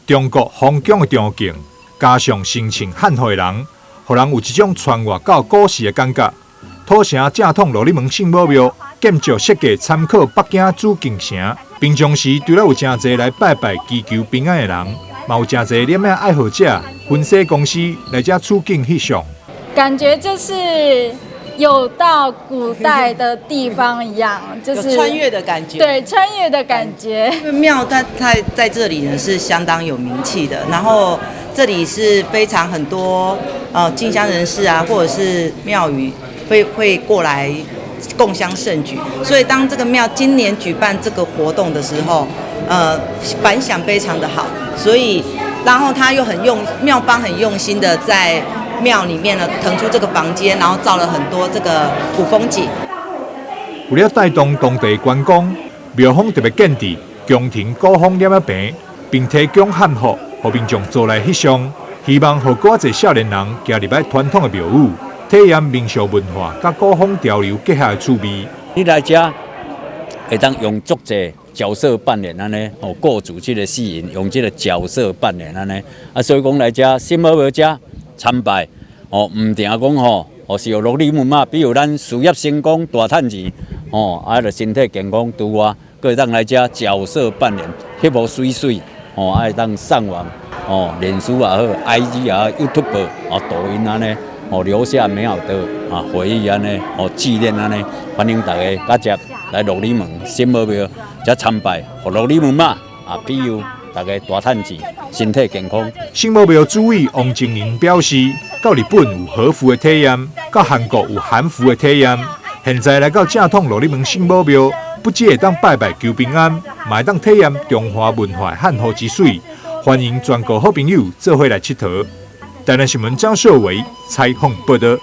中國皇宮的場景，加上身穿漢服的人，予人有一種穿越到古時的感覺。土城正統琉璃門聖母廟建築設計參考北京紫禁城。平常時除了有誠濟來拜拜祈求平安的人，嘛有誠濟攝影愛好者、婚紗公司來遮取景翕相。感覺就是有到古代的地方一樣，就是穿越的感覺。對，穿越的感覺。因為廟它在這裡呢是相當有名氣的，然後這裡是非常很多進香人士啊，或者是廟宇會過來共襄盛舉，所以當這個廟今年舉辦這個活動的時候，反響非常的好，所以然後他又很用廟方很用心的在廟裡面呢騰出這個房間，然後造了很多這個古風景。為了帶動當地觀光，廟方特別建置宮廷古風攝影棚，並提供漢服，予民眾租來翕相，希望予閣較濟少年人行入來傳統的廟宇，體驗民俗文化佮古風潮流結合的趣味。你來遮會當用足濟角色扮演按呢，哦，過主這個戲癮，用這個角色扮演按呢，啊，所以講來遮聖母廟遮參拜，哦，毋定講吼，哦是有琉璃門嘛，比如咱事業成功、大趁錢，哦，啊，就身體健康除外，閣會當來遮角色扮演，翕予媠媠，哦，啊會當上網，哦，臉書也好，IG 也好，YouTube 哦，抖音按呢，哦，留下美好的啊回憶按呢，哦，紀念按呢，歡迎大家佮接來琉璃門聖母廟遮參拜，予琉璃門媽啊，庇佑大家大趁錢，身體健康。聖母廟主委王靜玲表示，到日本有和服的體驗，到韓國有韓服的體驗，現在來到正統琉璃門聖母廟，不只會當拜拜求平安，嘛會當體驗中華文化漢服之媠。歡迎全國好朋友做伙來𨑨迌。台南新聞張秀維採訪報道。